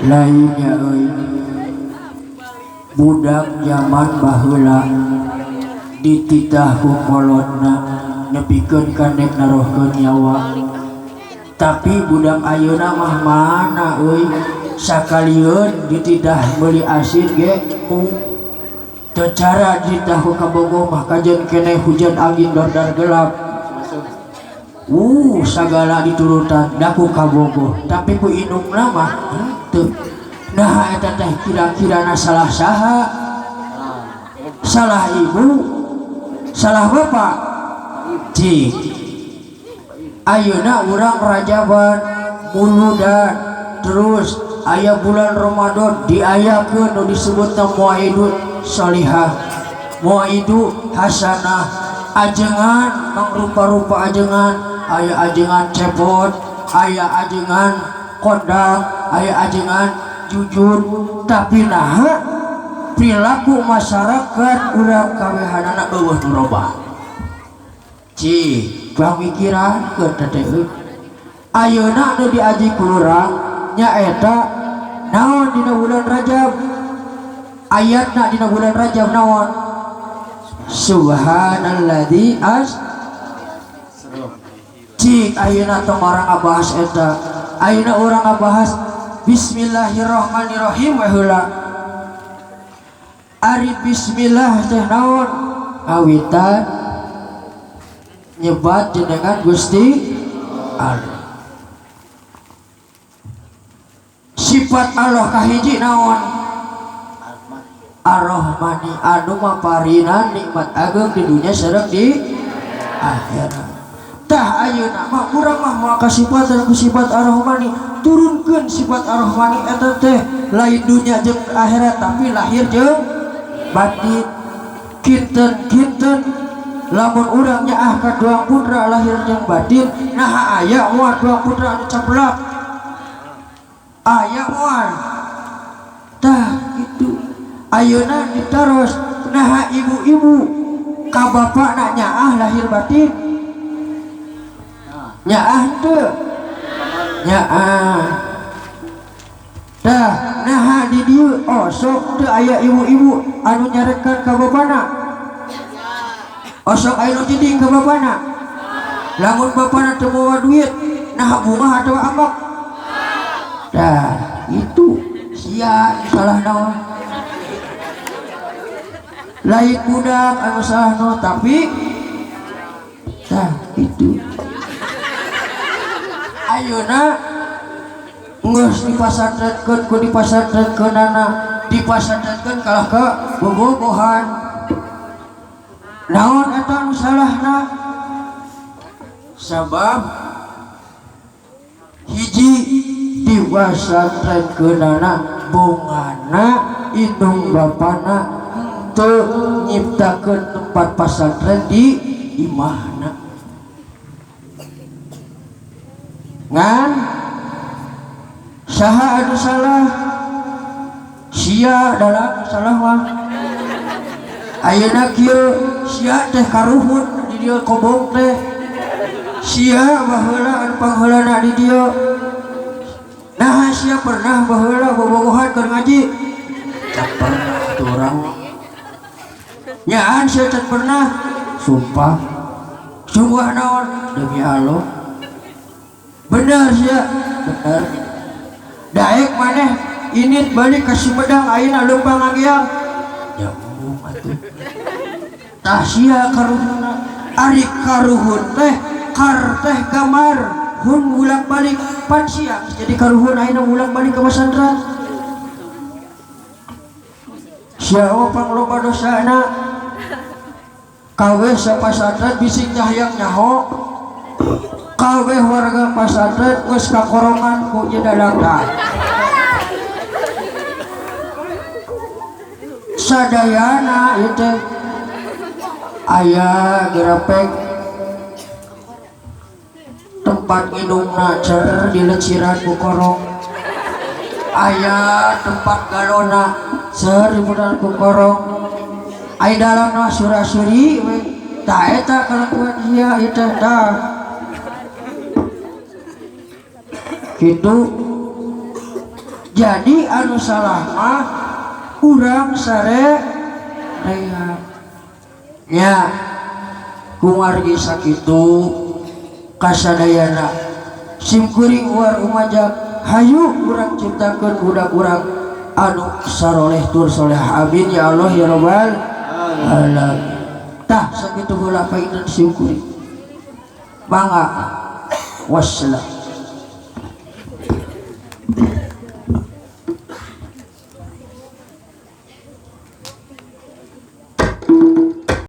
Lainnya euy budak zaman baheula dititah ku kolotna nepikeun ka nek narohkeun nyawa tapi budak ayeuna mah mana euy sakalieun dititah meuli asin ge mung teu cara dititah ku kabogoh mah kajeun keneh hujan angin dordar gelap sagala diturutan daku kabogoh tapi ku indungna mah henteu. Nah eta teh kira-kirana salah saha? Salah ibu? Salah bapak? Cik. Ayeuna urang rajaban muludan terus aya bulan Ramadan diayakeun nu disebutna muaidu sholihah, muaidu hasanah, ajengan mangrupa-rupa ajengan, aya ajengan cepot, aya ajengan kondang, aya ajengan jujur, tapi naha perilaku masyarakat urang kawehanana eueuh nu robah. Cik, pamikiran keur teh euy. Ayeuna nu diaji ku urang nyaeta naon dina bulan Rajab? Ayatna dina bulan Rajab naon? Subhanalladzi as. Cik ayeuna tong orang ngabahas eta. Ayeuna urang ngabahas bismillahirrahmanirrahim we heula. Ari bismillah teh naon? Ngawitan nyebat jenengan Gusti Allah. Sifat Allah kahiji naon? Ar-Rahmani anu maparinan nikmat agung di dunia sareng di akhirat. Tah ayeuna mah urang mah moal kasifatan ku sifat Ar-Rahmani, turunkeun sifat Ar-Rahmani eta teh lain dunia jeung akhirat tapi lahir jeung batin. Kinten-kinten lamun urang nyaah ka duang putra lahir jeung batin, naha aya moal duang putra anu caplak? Aya moal. Tah kitu. Ayeuna ditaros naha ibu-ibu ka bapakna nyaah lahir batin? Nyaah teu? Nyaah. Tah naha di dieu osok teu aya ibu-ibu anu nyarekan ka bapana? Osok aya nu tiding ka bapana? Lamun bapana teu mawa duit, naha bungah atawa ambek? Tah itu sia salah naon? Lain budak anu salah naon tapi tah itu. Ayeuna geus dipasantrenkeun ku dipasantrenkeunana, dipasantrenkeun kalah ka bobogohan. Naon eta anu salahna? Sabab hiji dipasantrenkeunana bongana indung bapana teu nyiptakeun tempat pasantren di imahna. Ngan saha anu salah? Sia dalam salah mah. Ayeuna kieu sia teh karuhun di dieu kobong teh. Sia baheula anu pangheulana di dieu. Nah sia pernah baheula bobogohan keur ngaji? Can pernah tuh urang. Nyaan sia can pernah? Sumpah. Sungguh naon? Demi Allah. Bener sia? Bener. Daek maneh ini balik ke Sumedang ayeuna leumpang ngagiang. Ya embung atuh. Tah sia karuhunna. Ari karuhun teh kar teh gamar hun ulang balik pan sia jadi karuhun ayeuna ulang balik ke pesantren. Sia pangloba dosana. Kabeh sapasantren bising nyahayang nyaho. Kabeh warga pasantren geus kakorongan ku ieu dadang. Sadayana ieu teh aya gerepek tempat minumna cer dileciran ku korong, aya tempat galona cer dibudan ku korong, aya dalamna sura-suri we. Tah eta kalakuan sia ieu teh tah. Gitu. Jadi anu salah mah urang sare rea ya. Kumargi sakitu, kasadayana simkuring uar umajak, hayu urang ciptakeun budak urang anu saroleh tur soleh. Amin ya Allah ya robbal alamin. Tah, sakitu heula painan simkuring. Mangga, wassalam.